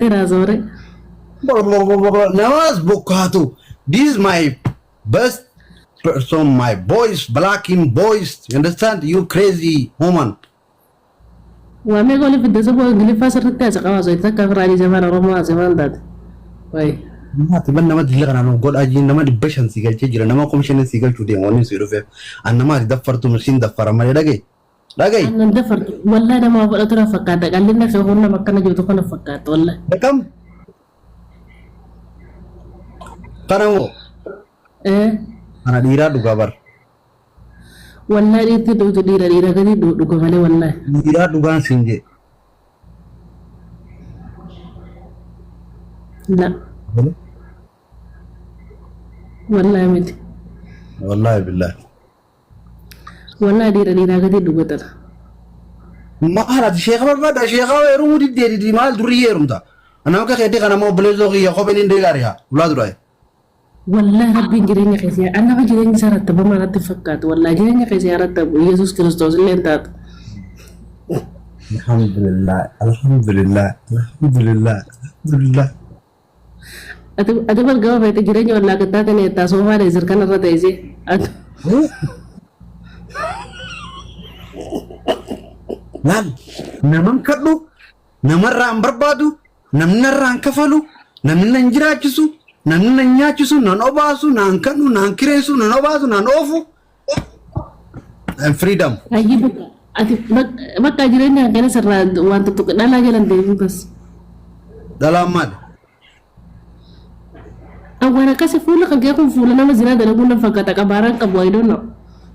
Akkamitti raasoore? Namaas bokkaatu. This is my best person, my boys, black in boys. You understand? You crazy woman. Waa meeqa olii fidda saboo Ingiliffaa sirriitti as qabaa osoo itti akka afirraa dhiisee afaan Oromoo haasee maal taate? Wayi. Ati ban nama dilla kanaan of godhaa jiin nama 500 si galchee jira nama 5000 si galchuu deema wanni si dhufeef an nama ati daffartu siin daffara malee dhaga'i dhaga'i. Annan dafartu wallahi nama waa fudhatu na fakkaata qallinna kee kun nama akkana jirtu kana fakkaata wallahi. Akkam kana moo Eh. kana dhiiraa dhugaa bar. Wallahi dhiirti dhugdu dhiira dhiira gadi dhuga malee wallahi. Dhiiraa dhugaan siin jee. La wallahi miti. Wallaahi billaahi. Wallahi dhiira dhiiraa gadi dhuga tana. Maal ati sheeka barbaadda sheeka heerumuu diddee didi maal durii heerumta. Nama akka keetii kana immoo obboleessoo kiyya kopheen hin deegaariha ulaa duraa. Wallahi rabbiin jireenya kee si haa nama jireenya isaa rattabamaa natti hin fakkaatu wallahi jireenya kee si haa rattabu Yesuus Kiristoos illee hin taatu. Alhamdulillah alhamdulillah alhamdulillah alhamdulillah. Ati bar gama feete jireenya wallaa gattaa ta'e jettaa soofaa dheesir kanarra teessee. Ati Laal naman kadhu namarraa hin barbaadu Namni narraa hin kafalu, namni nan jiraachisu, namni nan nyaachisu, nan obaasu, naan kadhu, naan kireessu, nan obaasu, naan oofu. I'm freedom. Ayyii bakka ati bakka jireenya kana sirraa waan tuttuqe dhalaa jalan deebiin bas. Dhalaan maali? Waan akkasii fuula kan kee kun fuula nama zinaa dalaguu nan fakkaata qabaaraan qabu I don't know.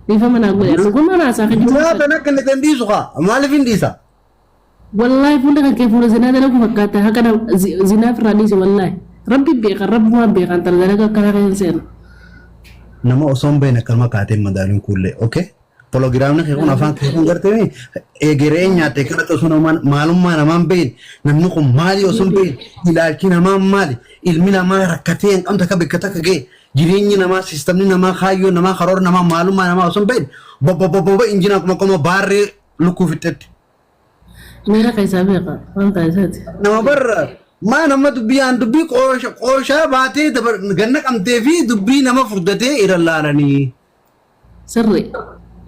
Dhiifama naa godhe dhuguma naasaa kan jiru. Zinaa tan akka inni tan dhiisu kaa maaliif hin dhiisa? Wallahi fuulli kan kee fuula zinaa dalagu fakkaata haqa zinaa firraa dhiisi wallahi rabbi beekan rabbumaan beekan tana dalaga akkanaa keessa seenu. Nama osoo hin beekne akkanuma kaatee hin madaalin kuullee okay Poloogiraamni kee kun afaan kee kun gartee egeree nyaatte kanatti osoo namaan maalummaa namaan beekne namni kun maali osoo hin beekne ilaalchi namaa maali ilmi namaa rakkatee hin qabne takka bakka takka ga'e jireenyi namaa siistamni namaa kaayyoo namaa karoora namaa maalummaa namaa osoo hin beekne bobbo injinaa kuma kuma baarree lukkuu fixxetti. Miira keessaa beeka waan ta'e isaati. Nama barra maa nama dubbii aan dubbii qoosha qooshaa baatee dabar ganna qabdee fi dubbii nama furdatee irra laalanii. Sirri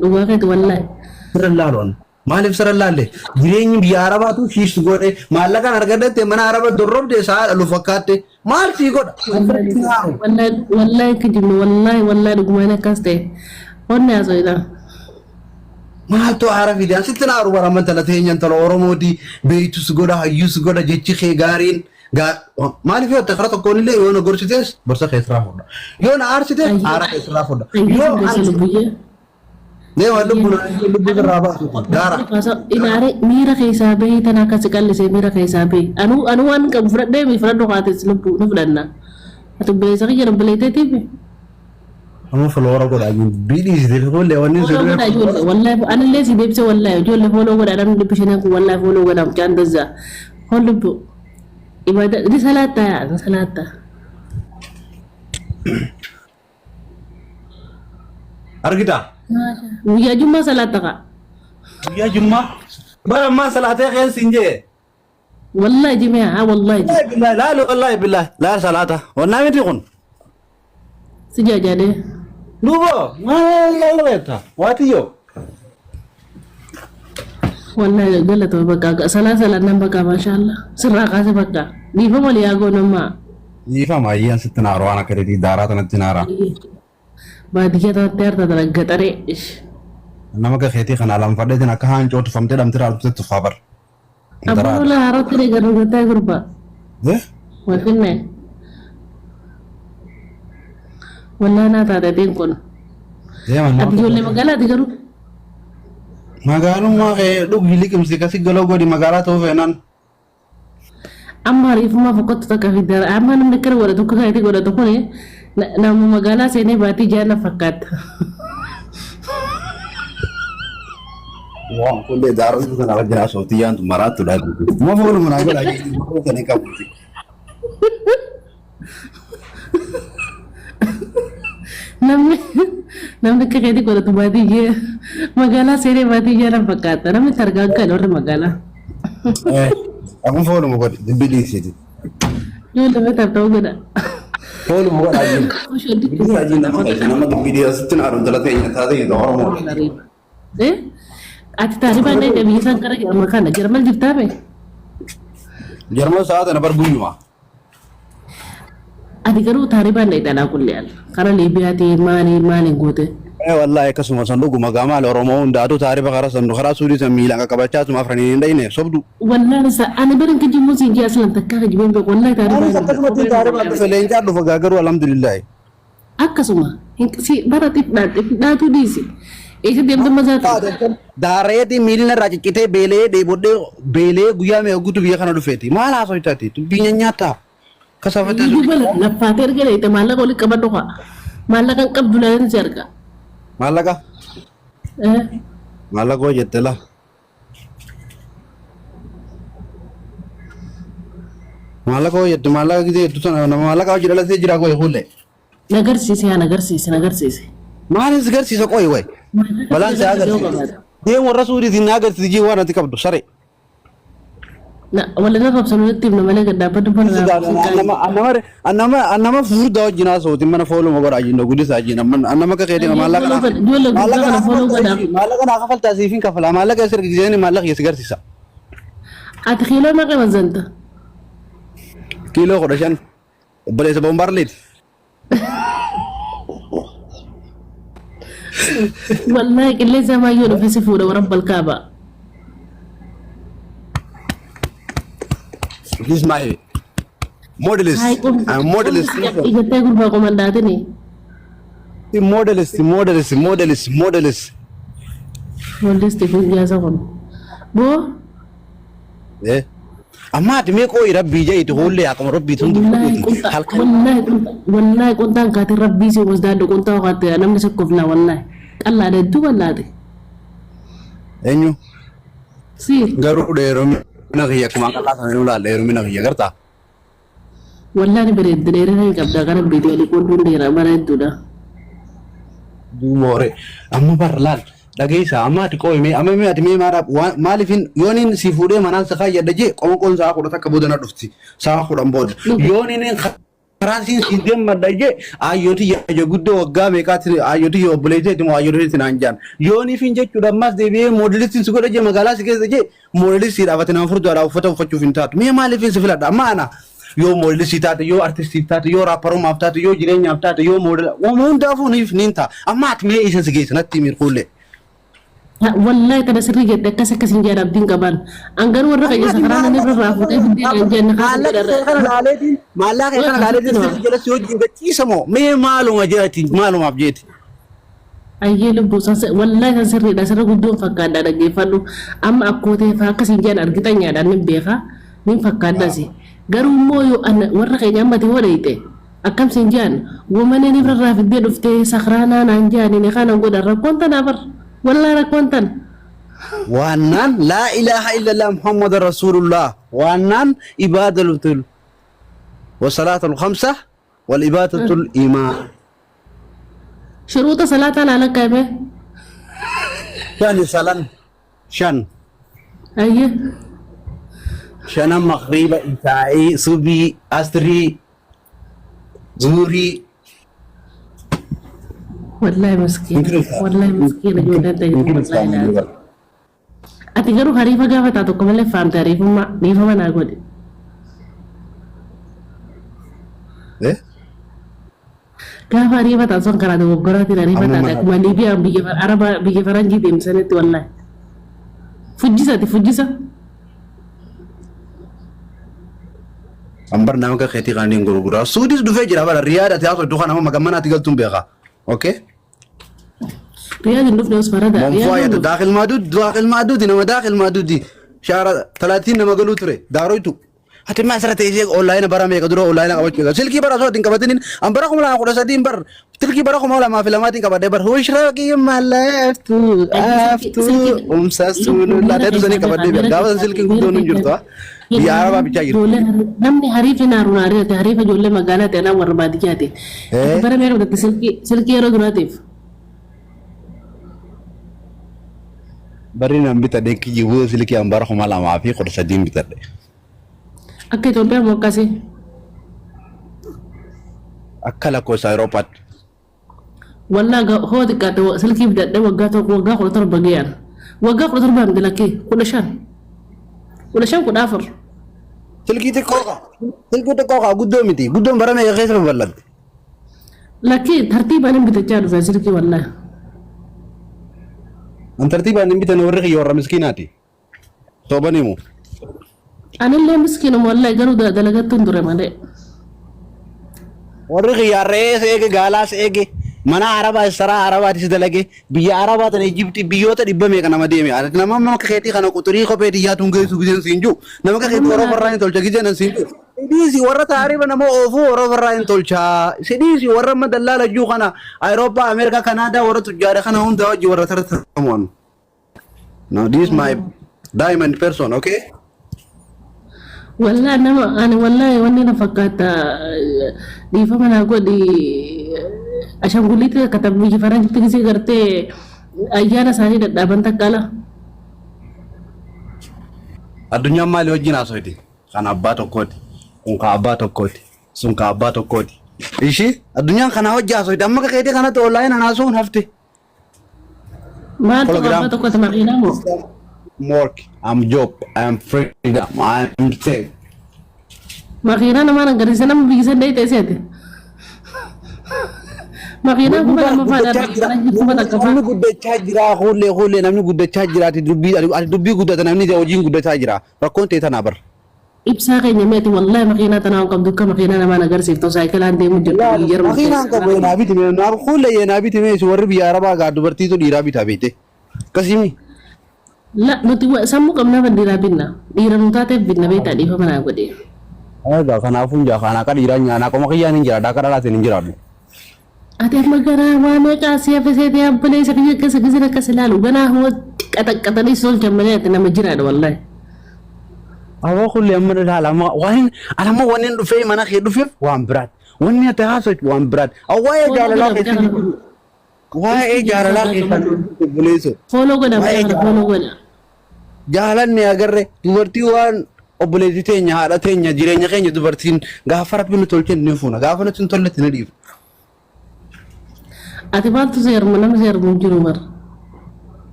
dhugaa keeti wallaahi. Sirra laaluun maaliif sirra laalle jireenyi biyya arabaatu shiistu godhe maallaqaan argadhette mana araba dorrobde sa'a dhalu fakkaatte maal sii godha. Wallaahi wallaahi kijibni wallaahi wallaahi dhugumaan akkas ta'e onnee haasa'idha. Maaltu aara fide? An sitti naaru bara amma intala teenya intala Oromooti beeytus godha hayyus godha jechi kee gaariin maaliif yoo ta'e karaa tokkoon illee yoo na gorsitees gorsa kee sirraa fudha. Yoo na aarsite aara kee sirraa fudha. Yoo Gorsa lubbuyyee. deema lubbu lubbu sirraa baasu gaara. Ilaare miira keessaa bahii tana akkas qallisee miira keessaa bahii. Anuu anuu waan qabu fudhadhee mi fudhadhu kaates lubbuu ni fudhanna. Ati obboleessa kiyya obboleetteetiif. Amma follower godhaa jiru. Dubbii dhiisite fuullee wanni Follow godhaa ijoollee wallahi anillee si deebise wallahi ijoollee follow godhaa namni 500 kun wallahi follow godhaa mucaan dazza. Hon lubbu ibaada ni salaattaa yaa ni salaattaa. Argitaa? Guyyaa jummaa salaatta kaa. Guyyaa jummaa. Bara ammaa salaatee keessa hin jee. Wallahi jimee haa wallahi jimee. Wallahi billahi laalu wallahi billahi laal salaata. Wannaa miti kun. Si jaajalee. Duuba maal laalta waatiyyo. Wallahi galatoo bakka salaa salaannaan bakka maashaallah sirraa kaase bakka dhiifama walii haa goonu amma. Dhiifama ayyaan sitti naaru waan akka deetii daaraa tanatti naara. Baadiyyaa tanatti harta tana gaxaree. Nama akka keetii kana alanfadheetiin akka haancoo tufamtee dhamtee raabtee tufaa bar. Abbaa lola haaratti deeggarru gataa gurbaa. Eh? Walfinne. Wallahi naa taate kun. Deema nama Ati ijoollee magaalaati garuu. Magaalummaa kee dhugi liqimsi kasi galoo godhi magaalaa ta'uu feenaan. Amma hariifummaa fokkottu takka fidda. Amma namni akkana godhatu akka kanatti godhatu kuni nama magaalaa seenee baatii jaana fakkaata. Waan kullee daaroo sana wajjin haasofti yaantu maraattu dha. Ma fuulu manaa godhaa jechuun kan hin qabuuti. Namni namni akka keetii godhatu baadiyyaa magaalaa seenee baadiyyaa na fakkaata. Namni targaaggaan warri magaalaa. Akkuma fooluma godhi dubbii dhiisiiti. Ijoollee mee tap tap godha. Follow godhaa jiru. Kushoo ditti Bilisa ajiin nama keessa nama dubbii dhiyeessutti na aduu jalatti eenyu taatee Oromoo. Eh? Ati taaribaan dhaqxe biyya isaan kara jedhama kana Jarmal jirtaa bee? Jarman sa'a tana bar guyyuma. Ati garuu taaribaan dhaqxe alaa kulli al. Kara Liibiyaa maali maali goote? Eh wallahi akkasuma san dhuguma gaamaal Oromoo hundaatu taariba karaa san karaa suudii san miilaan qaqqabachaa tuma afranii hin dhayne sobdu. Wallahi sa ani barin kijibuu siin jee aslan takkaa kijibeen beeku wallahi Anis taaribaan akkasumatti taariba dhufe leencaa dhufa gaa garuu alhamdulillahi. Akkasuma si bara xifdhaatuu dhiisi. Eessa deemtu mazaata? Daareetii miilli irraa ciccitee beelee dheebodhee beelee guyyaa meeqa guutuu biyya kana dhufeeti. Maal haasoftaati? Dubbii nyaataa. Kasafatee. Duuba laffaatee erga dheeyte maallaqa walitti qabadhu haa. Maallaqa hin qabdu laaleen si arga. Maallaqa? Maallaqa hoo jette laa. Maallaqa hoo jette maallaqa gisee jettu sana nama maallaqa hojii dhalatee jira qoy hullee. Nagarsiise haa nagarsiise nagarsiise. Maalin si garsiisa qoy way. Balaan si agarsiisa. Deem warra suudiitiin na agarsiisi jee waan ati qabdu saree. Wala na rabsan walitti himna malee gad dhaabbadhu bana. Annama furdaa wajjin haasa'uutiin mana fooluma godhaa jinna guddisaa jinna annama akka keetii maallaqa Ijoollee guddaa kana follow godhaa. Maallaqa naa kafaltaa siif hin kafalaa maallaqa si ergisanii maallaqa si garsiisa. Ati kiiloo meeqa mazanta? Kiiloo 15 obboleessa Bombaarleeti. Wallahi qilleensa baay'ee dhufe si fuudha warra balkaaba. This is my modelist. I'm modelist. Ijattee gurbaa qomandaatini. Modelist, modelist, modelist, modelist. Wallisti kun jaasa kun. Boo. Eh. Amma ati mee qooyi rabbii jedhiiti hullee akkuma rabbii tun Wallahi halkan. Wallahi wallahi qontaan kaatee rabbii si wasdaadhu qontaa hokaate namni sokkoflaa wallahi. Qallaadha hedduu qallaate. Eenyu? Si. Garuu dheerumina kiyya akkuma qal'aa sana nu laal dheerumina kiyya gartaa. Wallahi bareeddu dheerina hin qabda gara biitii olii qolluun dheeraa bareedduudha. Duumoore amma bar laal dhageessa amma ati qooyi mee amma mee ati mee maaliifin yooniin si fuudhee manaan si kaayyadha jee qoonqoon sa'a 10 takka booda na dhufti sa'a 10 booda yooniin karaan siin si deemadha jee ayyootii ija guddoo waggaa meeqaatti ayyootii obboleettii moo ayyootii naan jaan yooniifin jechuudha ammas deebi'ee moodelistiin si godha jee magaalaa si keessa jee moodelistiidhaaf ati nama furdaadhaa uffata uffachuuf hin taatu mee maaliifin si filadha amma ana yoo moodelistii taate yoo artistii taate yoo raapparummaaf taate yoo jireenyaaf taate yoo moodela waan hundaafuu niif niin ta'a amma ati mee isa si geessa natti himi kuullee. Wallahi tana sirrii jette akkas akkas hin jedhan abdiin qaban. An garuu warra qayyasa karaa nan irra irraa fuutee biddeen an jenne Maallaqa kee kana laaleetiin maallaqa kee kana laaleetiin sirrii jala si wajjin gachiisa moo mee maaluma jeeti maalumaaf jeeti. Ayyee lubbuu wallahi san sirriidha sirri guddoon fakkaadha dhaggeeffadhu amma akkootee faa akkas hin jedhan argixanyaadhaan nin beeka nin fakkaadhasi garuu immoo yoo warra keenya ammati hoo dheeyte akkam sin jedhan womaneen irra irraa fiddee dhuftee sakraanaa naan jedhanii kana godhan rakkoon tanaa bar wallahi rakkoon tana. Waannaan laa ilaaha illallah Muhammad Rasulullah waannaan ibaadatul wasalaatul khamsa wal ibaadatul imaan. Shuruuta salaataa laala kaa'ime. Shan salan shan. Ayyee. Shanan maghriba ishaa'ii subii asrii zuhurii. Wallahi miskiina wallahi miskiina ijoolleen ta'e wallahi laata. Ati garuu hariifa gaafa taatu tokko malee faamte hariifummaa dhiifama naa godhi. Eh? Gaafa hariifa taatu sun karaa dogoggoraatiin hariifa taate akkuma Liibiyaan biyya Araba biyya Faranjii deemsanitti wallahi. Fujjisa ati fujjisa. Ambar nama akka keetii kan hin gurguraa. Suudis dhufee jira bara Riyaad ati haasoftu kana amma magammanaatti galtuun beeka. Okay? Riyaad hin dhufne os farada. Monfoo ayatu daakil maaduud daakil maaduudi nama daakil maaduudi shaara 30 nama galuu ture daaroytu. Ati maa asirra teessee onlaayina bara meeqa dura onlaayina qabachuu eega. Silkii bara osoo hin qabatinin an bara 2013 bar silkii bara 2002tiin qabadhe bar hushra mallaaftu aftu umsa sunu laatee sanii qabadhe bar gaafa san silkiin guddoon hin jirtu biyya arabaa bichaa jirtu. Namni hariifi naaru naariirate hariifa ijoollee magaalaa ta'e anaa warra baadiyyaati. Ati bara meeqa bitatte silkii silkii yeroo duraatiif? Barri nan bitadhe kiyyuu silkii an bara 2013 bitadhe. Akka Itoophiyaa moo akkasii? Akka lakkoofsa Awurooppaatti. Wallaa hoo xiqqaate silkii bitadhee waggaa tokko, waggaa 17 ga'an. Waggaa 17 miti, lakkee, 15. 15, 14. Silkii xiqqoo qaba. Silkii xiqqoo qaba, guddoo miti. Guddoon bara meeqa keessa babal'atte? Lakkee, tartiibaan hin bitachaa dhufe silkii wallaa. An tartiibaan hin bitan, warri kiyya warra miskiinaati. Soban himu. Anillee miskiinuma wallaahi, garuu dalagattuun ture malee. Warri kiyya re'ees eege, gaalaas eege, mana arabaa saraa arabaatis dalage, biyya arabaa tana Ijiptii biyyoota dhibba meeqa nama deeme. Ati nama amma akka keetii kana quxurii kophee xiyyaatu hin geessu giseen siin jiru. Nama akka keetii warra ofirraa hin tolcha giseen siin jiru. Sidhiisi warra taariba nama oofuu warra ofirraa hin tolchaa. Sidhiisi warra amma dallaala jiru kana Awurooppaa, Ameerikaa, Kanaadaa warra tujjaara kana hunda wajji warra tartamuun. Now this is my diamond person, okay? Wallaa nama ani wallaahi wanni na fakkaata, dhiifama naa godhi, ashanguliitii akka tan biyya faranjitti gisee gartee ayyaana isaanii dhadhaaban takka ala. Addunyaan maali wajjin haasofti? Kan abbaa tokkooti. Kun ka abbaa tokkooti. Sun ka abbaa tokkooti. Ishii addunyaan kanaa wajji haasofti. Amma akka keetii kanatti online haasa'uun hafte. Maaltu Program. abbaa tokkotti makiinaa moo? Work. I'm job. I'm freedom. I'm safe. Makiinaa namaan agarsiisa, nama biyya san dhayite seete. Makiinaa 2000 faadha, faranjii 1000 Namni faa. guddachaa jira, hullee hullee namni guddachaa jira. Ati dubbii, ati dubbii guddata, namni hojiin guddachaa jira. Rakkoon ta'e tanaa bara. Ibsaa keenya meeti, wallahi makiinaa tanaa hin qabdu, akka makiinaa namaan agarsiiftu saayikilaan deemu jirtu biyya jarma. Makiinaan qabu naa biti mee, naa hullee naa biti mee, warri biyya arabaa gaa dubartiitu dhiiraa bitaa beekte. Akkasii. La, nuti sammuu qabnaa, ban dhiiraa binna. Dhiira nu taateef binna beektaa, dhiifama naa godhe. Egaa kanaafuu hin jaa kana akka dhiiraa nyaanaa qoma kiyyaan hin jiraadha, akka dhalaatiin hin jiraadhu. Ati amma garaa waa meeqaa si hafe seetee, abboleessa kiyya, akkasa gisira akkas ilaalu ganaa hoo qaxaqqaxanii si tolchan malee ati nama jiraadha wallahi. Awwa kulli amma ilaala, amma waan amma wanni dhufee mana kee dhufeef waan biraati. Wanni ati haasoftu waan biraati. Waa'ee jaalalaa keessan, waa'ee jaalalaa keessan obboleessoo. Follow godha. Waa'ee kana follow godha. Jaalanni agarre dubartii waan obboleettii teenya, haadha teenya, jireenya keenya, dubartiin gaafa rabbi nu tolche ni fuuna, gaafa nuti hin tolletti ni dhiifna. Ati maaltu seeruma, namni seeruma hin jiru bara.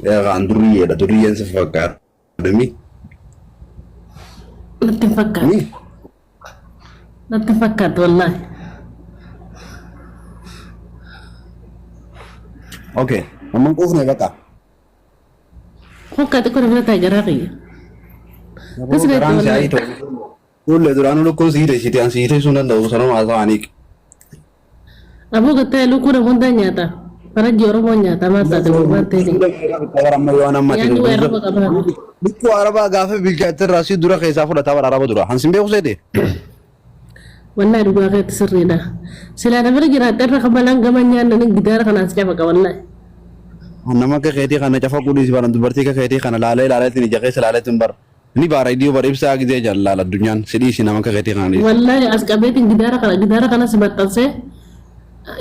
Eegaan duriyyeedha, duriyyeen si fakkaata. Mi? Natti hin fakkaatu. Mi? Natti hin fakkaatu wallaahi. Okay. Amma hin quufne baqa. Hokkaa xiqqoo na bira taa'e garaa kiyya. Tasirratti Garaan si wallaahi. ayii ta'u. Fuullee duraanuu lukkuun si hiite siite, an si hiite sun danda'u sanuma haasa'anii. Aboo gattaa, lukkuu namoota nyaata. Faranjii Oromoo nyaata, maal taate gurbaan ta'e. Nyaanni waa arraba qabaa. Lukkuu arabaa gaafa bilchaatte irraa si dura keessaa fudhataa bara araba dura. Hansin beeku seete. Wallahi dhugaa keetti, sirriidha. Silaa na bira jiraatte irra kabalaan gama nyaanna gidaara kanaan si cafaqa wallahi. Nama akka keetii kana cafaquu dhiisi, bara dubartii akka keetii kana laalee laaleetiin ija keessa laaleetiin bara. Ni baara iddoo bara ibsaa gizee jallaala addunyaan si dhiisi, nama akka keetii kana dhiisi. Wallahi as qabeetiin gidaara kana si maxxansee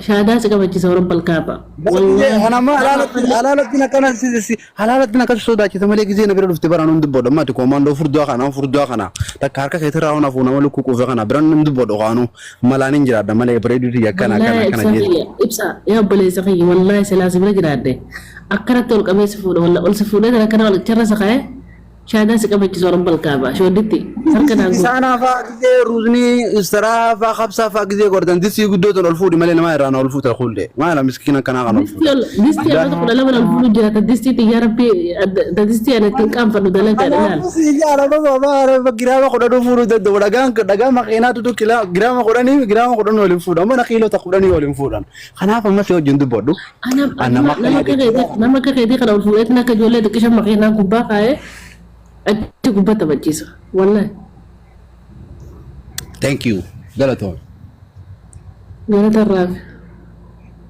shaadaa si qabachiisa warra balkaaba. Wallahi. Anama halaalattiin akkana halaalattiin akkas sodaachisa malee gizee na bira dhufte bara nun dubbadhu, amma ati koomaandoo furdaa kana, furdaa kana takka harka keetirraa hona fuuna nama lukkuu quufe kana bira nun dubbadhu, kaanu malaan hin jiraadha malee bareeduuti akkana akkana Wallahi akkana ibsaa jechuudha. kiyya, ibsaa yaa obboleessa kiyya, wallahi silaa si bira jiraadhe akkanatti ol qabee si fuudha, wallahi ol si fuudhee kana akkana ol charra sa ka'ee shaadaa si qabachiisa warra balkaaba shoodditti harka naan guutu. Isaanaa fa'aa gizee ruuzni istaraa fa'aa qabsaa fa'aa gizee godhatan disii guddoo tan ol fuudhi malee nama irraa na ol fuuta kuullee maala miskiina akkanaa kan ol Distii fuuta. ol distii amata 12 ol fuudhu jira, ta distii xiyyaa rabbii, ta distii ani ittiin qaanfadhu dalagaa ilaal. Kanaafuu si ijaara baba giraama 10 fuudhuu danda'u, dhagaan dhagaa makiinaatu kilaa giraama 10 giraama 10 waliin fuudhan, mana kiilota 10 waliin fuudhan, kanaaf amma si wajjin dubbadhu. Ana Ana nama akka keetii kana ol fuudheetiin akka ijoollee xiqqisha makiinaa gubbaa kaa'ee achi gubbaa taphachiisa. Wallahi. Thank you, galatoon. Galata irraa.